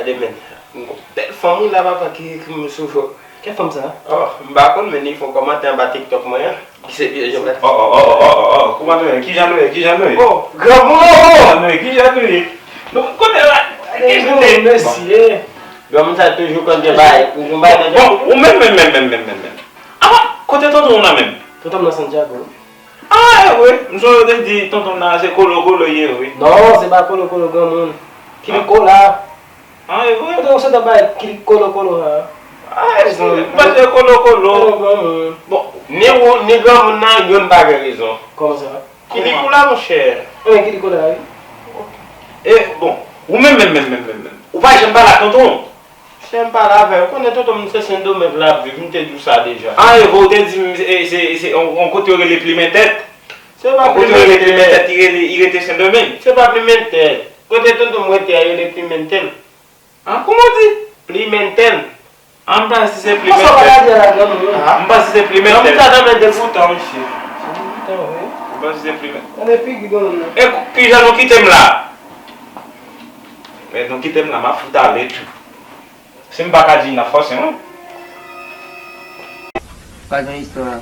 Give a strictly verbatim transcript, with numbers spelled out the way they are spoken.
Gade men, yon bèl fanm wi la papa ki ekri m sou. Kèl fanm sa? Oh, m pa konn men li fè yon kòmantè anba TikTok mwen an. Li se vye Jean Baptiste. Oh, oh, oh, oh, oh, oh, kòman nou ye? Kijan nou ye? Kijan nou ye? Oh, granmoun! Kijan nou ye? Kijan nou ye? Nou kote la? Kijan nou ye? Mesye. Granmoun sa toujou konn gen bagay. Ou gen bagay nan tèt ou? Bon, ou menm, menm, menm, menm, menm, menm. Ah, kote tonton w nan menm? Tonton m nan Santiago. Ah, e vre. M sonje yo te di tonton nan se kolo kolo ye vre. Non, se pa kolo kolo granmoun. Kiliko la. Ah, e vre. Kote w sot ap bay kiliko kolo kolo a? Ah, e vre. M panse kolo kolo. Kolo granmoun. Bon, ni ou, ni granmoun nan, youn pa gen rezon. Kòman sa? Kiliko la, monchè. E, kiliko la, wi. E, bon, ou menm, menm, menm, menm, menm, menm. Ou pa janm pale ak tonton w? Chè m pale avè l, ou konnen tonton m se Sendomeng l ap viv, m te di w sa deja. Ah, e vre, ou te di m se, se, se, on, on kote yo rele Plimentèt. Se pa Plimentèt. On kote yo rele Plimentèt, li rele, li rete Sendomeng. Se pa Plimentèt. Kote tonton m rete a, yo rele Plimentèl. Ah, kòman w di? Plimentèl. Ah, m panse se Plimentèt. Kòman sa w pa gade la granmoun? Ah, m panse se Plimentèl. Granmoun sa nan men degoutan, mesye. Degoutan, wi. M panse se Plimentèl. Gade figi granmoun nan. E kijan nou kite m la? Men nou kite m la, m ap fout ale tou. Si m pa ka di n ap fòse mwen. Pa gen istwa.